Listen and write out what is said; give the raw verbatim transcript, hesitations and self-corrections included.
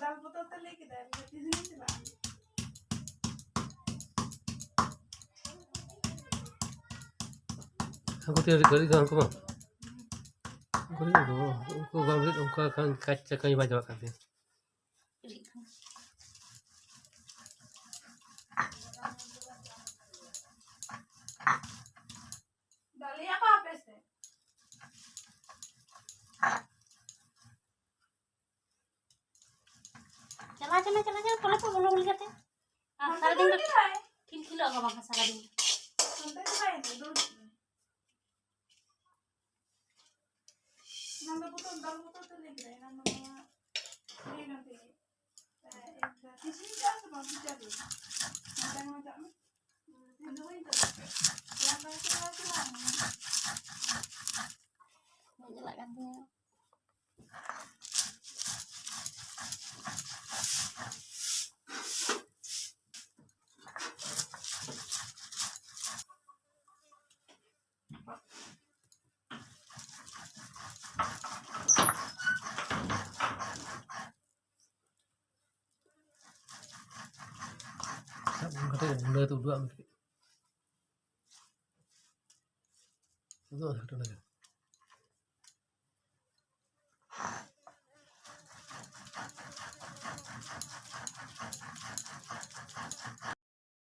ᱫᱟᱞ ᱵᱚᱛᱚᱨ ᱛᱮ ᱞᱟᱹᱭ ᱠᱮᱫᱟᱭ, ᱢᱮᱱᱫᱟ, "ᱛᱤᱥ ᱞᱤᱧ ᱪᱟᱞᱟᱜᱼᱟ?" ᱦᱟᱹᱱᱠᱩ ᱛᱤᱱ ᱜᱷᱟᱹᱲᱤᱡ ᱫᱚ ᱦᱟᱹᱱᱠᱩ ᱢᱟ᱾ ᱩᱱᱠᱩ ᱫᱚ ᱩᱱᱠᱩ ᱵᱟᱝ ᱦᱩᱭᱩᱜ, ᱩᱱᱠᱩ ᱠᱷᱟᱱ ᱠᱟᱡᱽ ᱪᱟᱠᱟᱧ ᱵᱟᱝ ᱪᱟᱵᱟᱜ ᱠᱟᱱ ᱛᱤᱧᱟ᱾ ᱫᱟᱞᱮᱭᱟ ᱠᱚ ᱟᱯᱮ ᱥᱮ? ᱪᱟᱞᱟᱣ ᱪᱟᱞᱟᱣ ᱪᱟᱞᱟᱣ ᱪᱟᱞᱟᱣ ᱯᱚᱞᱚᱵ ᱯᱚᱞᱚᱵ ᱵᱚᱞᱚ ᱵᱚᱞᱚ ᱠᱟᱛᱮ᱾ ᱟᱨ ᱥᱟᱨᱟᱫᱤᱱ ᱫᱚ ᱠᱷᱤᱞ ᱠᱷᱤᱞᱚᱜ ᱟᱠᱚ ᱵᱟᱝᱠᱷᱟᱱ ᱥᱟᱨᱟᱫᱤᱱ᱾ ᱚᱱᱛᱮ ᱫᱚ ᱵᱟᱭ ᱫᱩᱲᱩᱵ ᱢᱮ᱾ ᱮᱱᱟᱝ ᱫᱚ ᱵᱚᱛᱚᱨ, ᱫᱟᱞ ᱵᱚᱛᱚᱨ ᱛᱮ ᱞᱟᱹᱭ ᱠᱮᱫᱟ, ᱮᱱᱟᱝ ᱫᱚ ᱱᱚᱣᱟ ᱤᱭᱟᱹ ᱠᱟᱱ ᱛᱤᱧᱟ᱾ ᱮ, ᱮ, ᱛᱤᱥᱤᱧ ᱪᱟᱜ ᱥᱮ ᱵᱟᱝ ᱵᱩᱡᱷᱟᱹᱣ ᱠᱮᱫᱟ? ᱢᱤᱫᱴᱟᱝ ᱢᱟ ᱪᱟᱜ ᱢᱮ᱾ ᱤᱧ ᱫᱚ ᱵᱟᱹᱧ ᱪᱟᱞᱟᱜ᱾ ᱮᱱᱟᱝ ᱫᱚ ᱪᱟᱞᱟᱜ ᱪᱟᱞᱟᱜ ᱢᱮ᱾ ᱵᱟᱹᱧ ᱪᱟᱞᱟᱜ ᱠᱟᱱ ᱛᱤᱧᱟ᱾ ᱥᱟᱵ ᱠᱟᱛᱮ ᱜᱩᱸᱰᱟᱹ ᱛᱮ ᱩᱰᱩᱠ ᱟᱜ ᱢᱮ ᱠᱟᱹᱴᱤᱡ᱾ ᱩᱫᱩᱜ ᱟᱜ ᱢᱮ ᱠᱟᱹᱴᱤᱡ᱾